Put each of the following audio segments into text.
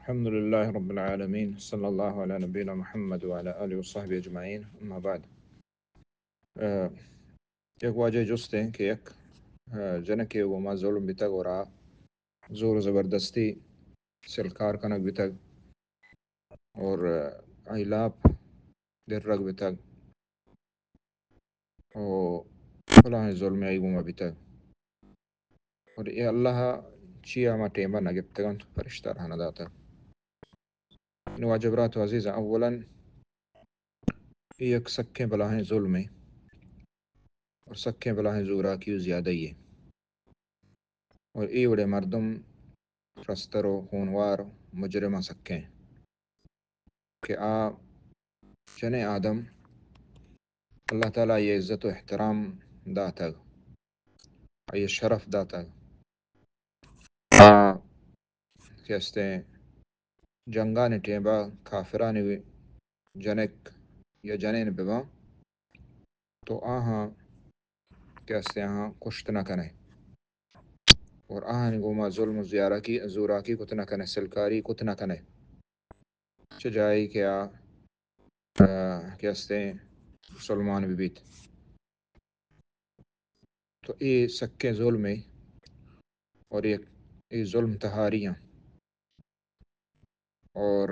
الحمد لله رب العالمين، صلى الله على نبينا محمد وعلى آله وصحبه أجمعين، أما بعد. آه، یک واجہ جستے کہ یک، آه، جنکے گوما ظلم بیتگ اور آ زور زبردستی سلکار کنگ بیتگ اور، آه، آئی لاپ درگ بیتگ و بلاہیں ظلمے آئی گوما بیتگ۔ اور اے اللہ چیا ہما ٹیمبا نہ گپتگ انت، فرشتہ را نہ داتگ۔ نوں واجہ برات و عزیزاں، اولاً اے یک سکیں بلاہیں ظلمے اور سکیں بلاہیں زوراکی و زیادہی اے۔ اور اے وڑیں مردم رستر و خونوار مجرماں سکیں کہ آ جنیں آدم اللہ تعالی آئی عزت و احترام داتگ، آئی شرف داتگ۔ آ کہ استیں جنگانی ٹیمبا کافرانی جنک یا جنین بباں تو آہاں کہ استیں آہاں کشت نہ کنے اور آہانی گوما ظلم و زیارکی، زوراکی کت نہ کنے، سلکاری کت نہ کنے۔ چہ جائی کہ آ، آ، کہ استیں مسلمان بہ بیت۔ تو اے سکیں ظلمے اور یک اے ظلم تہاریاں۔ اور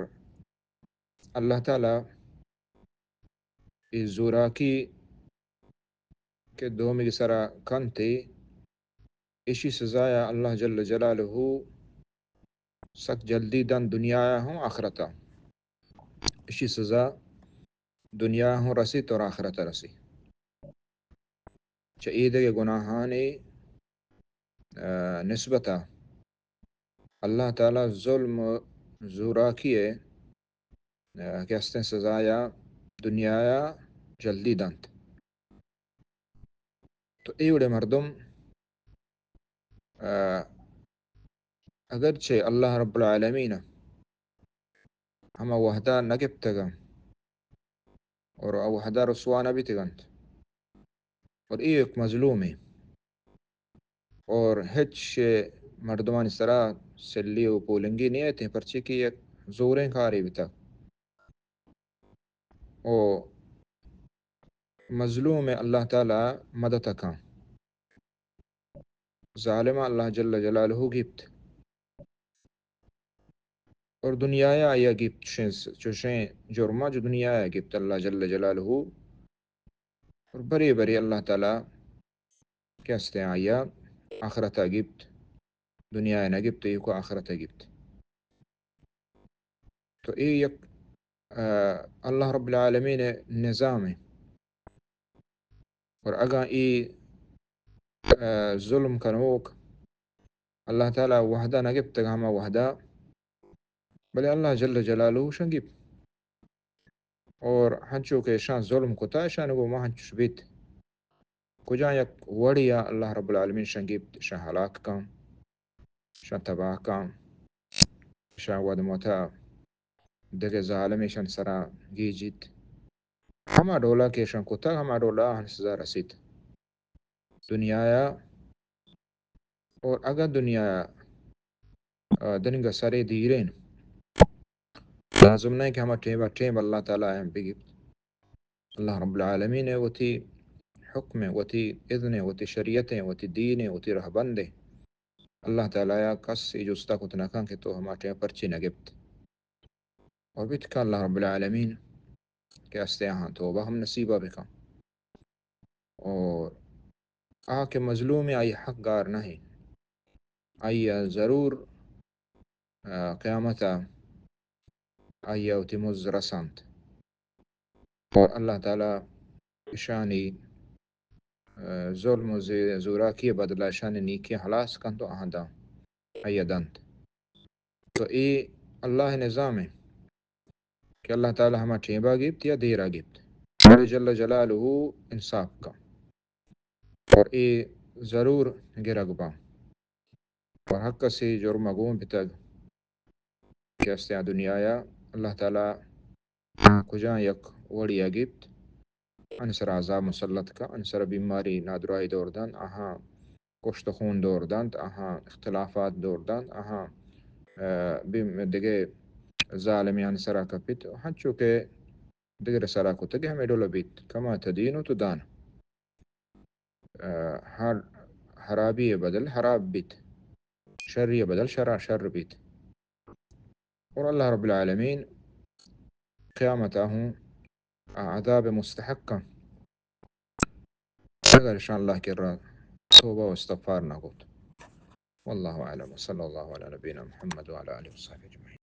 اللہ تعالی اے زوراکی کہ دومیگی سرا کنتے، اشی سزایا اللہ جل جلالہ سک جلدی دنت دنیایا ہوں آخرتا۔ اشی سزا دنیا ہوں رسیت اور آخرتا رسی۔ چہ ایدگہ گناہانی، آ، نسبتا اللہ تعالی ظلم و زوراکی ء، آ، کہ استیں سزایا دنیایا جلدی دنت۔ تو اے وڑیں مردم، آ، اگرچہ اللہ رب العالمین ہما وہدا نہ گپتگ انت اور آ وہدا رسوا نہ بیتگ انت، اور اے یک مظلومے اور ہچ مردمانی سرا سلی و پولنگی نیتیں، پرچے کہ یک زوریں کارے بیتگ۔ و مظلوم اللہ تعالی مدد کن، ظالم اللہ جل جلالہ گپت اور دنیایا آیا گپت، چوشیں، چوشیں جرما جو دنیایا گپت اللہ جل جلالہ۔ اور برے برے اللہ تعالی کہ استیں آیا آخرتا گپت، دنیایا نہ گپت، ایوکا آخرتا گپت۔ تو اے یک، آ، اللہ رب العالمین نظام ہے۔ اور اگاں اے، آ، ظلم کنوک اللہ تعالی وہدا نہ گپتگ ہما وہدا، بلے اللہ جل جلالہ شان گپت۔ اور ہنچو کہ اشان ظلم کتا، اشان گو ما ہنچوش بیت۔ کجا یک وڑیا اللہ رب العالمین شان گپت، شان ہلاک کن، شان تباہ کن، شان ود متا دگہ ظالم اشان سرا گیجیت۔ ہما ڈولا کہ اشان کتا، ہما ڈولا آہن سزا رسیت دنیایا۔ اور اگاں دنیا، آ، دنگا سرے دیرین، لازم نہ کہ ہما ٹیم با ٹیم اللہ تعالی ہم بگپت۔ اللہ رب العالمین وتی حکم، وتی اذن، وتی شریعت، وتی دین، وتی رہبند۔ اللہ تعالی کس ای جستا کت نہ کن کہ تو ہما ٹیم پرچی نہ گپت۔ اور بیت کہ اللہ رب العالمین کہ ہستے آہاں توبہ ہم نصیبہ بکن۔ اور آ کہ مظلوم آئی حق گار نہ، آئی ضرور، آ، قیامت آئی وتی مز رسانت۔ اور اللہ تعالی اشانی، آ، ظلم و زی-، زوراکی بدلہ اشانی نیکی ہلاس کنت و آہاں داں، آئی دنت۔ تو اے اللہ نظام ہے کہ اللہ تعالی ہما ٹیمبا گپت یا دیرا گپت، بلے جل جلالہ انصاف کن۔ اور اے ضرور گرگ باں۔ اور ہر کسی جرم گون بتگ کہ استیں دنیایا اللہ تعالی کجا یک وڑیا گپت، آہانی سرا عذاب مسلط کن، آہانی سرا بیماری نادراہی دور دنت، آہاں کشت و خون دور دنت، آہاں اختلافات دور دنت، آہاں، آ، بہ دگہ ظالمیانی سرا کپیت، ہنچو کہ دگہ سرا کتگی ہمے ڈول بیت، کما تدین و تدان۔ آ، ہر ہرابی بدل ہراب بیت، شری بدل شرا شر بیت۔ اور اللہ رب العالمین قیامتا ہوں عذاب مستحقا، اگر شان اللہ کرا توبہ و استغفار نہ کت۔ واللہ اعلم، وصلی اللہ علی نبینا محمد وعلی آلہ وصحبہ اجمعین۔